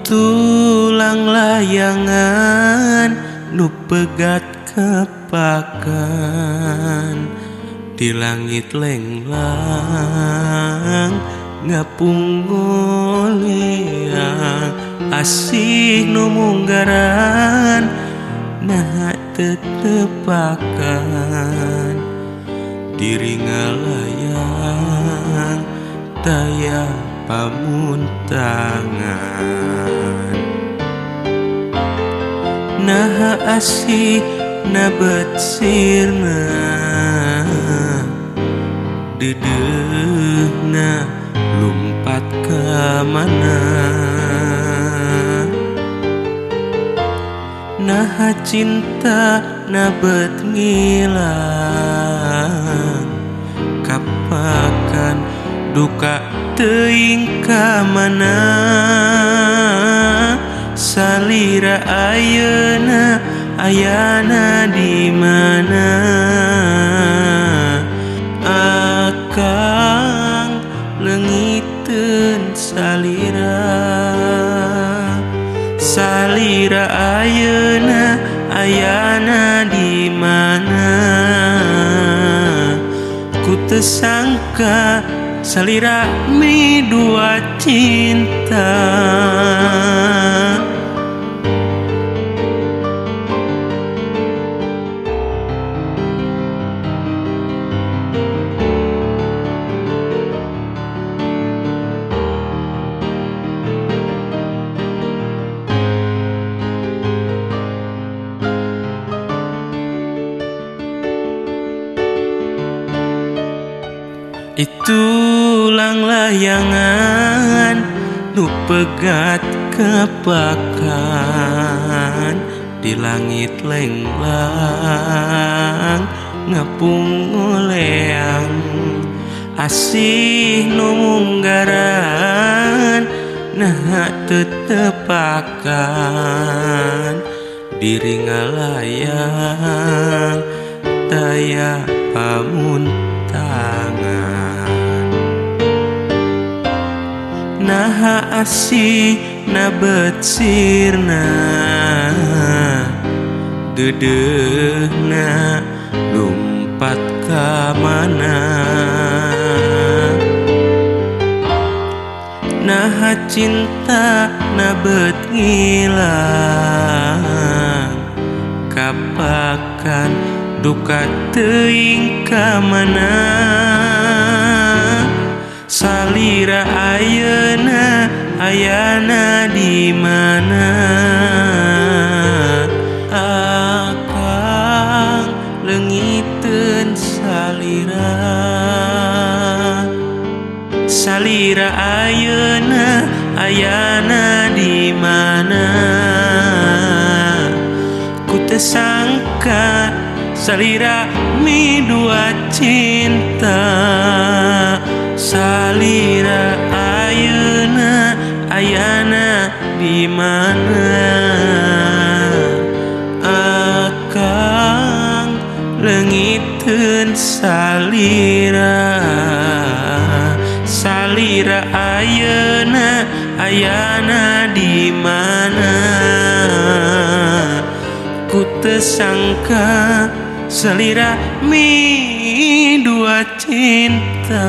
Tulang layangan nu pegat kepakan di langit lenglang ngapung goleang asih nu munggaran nah tetepakan diri ngalayang taya pamuntangan naha asih nabet sirna dedehna lumpat ka mana naha cinta nabet ngilang kapakan duka teuing ka mana salira ayeuna ayana di mana akang leungiteun salira salira ayeuna ayana di mana ku teu sangka salira mi dua cinta. Itulang layangan nu pegat kepakan di langit lenglang ngapung ngoleang asih nu munggaran nah tetepakan diri ngalayang taya pamuntangan naha asih nabet sirna dedehna lumpat ka mana naha cinta nabet ngilang kapakan duka teuing ka mana salira ayeuna ayana di mana akang leungiteun salira salira ayeuna ayana di mana ku teu sangka salira mi dua cinta salira ayeuna ayana di mana akang leungiteun salira salira ayeuna ayana di mana ku teu sangka salira mi dua cinta.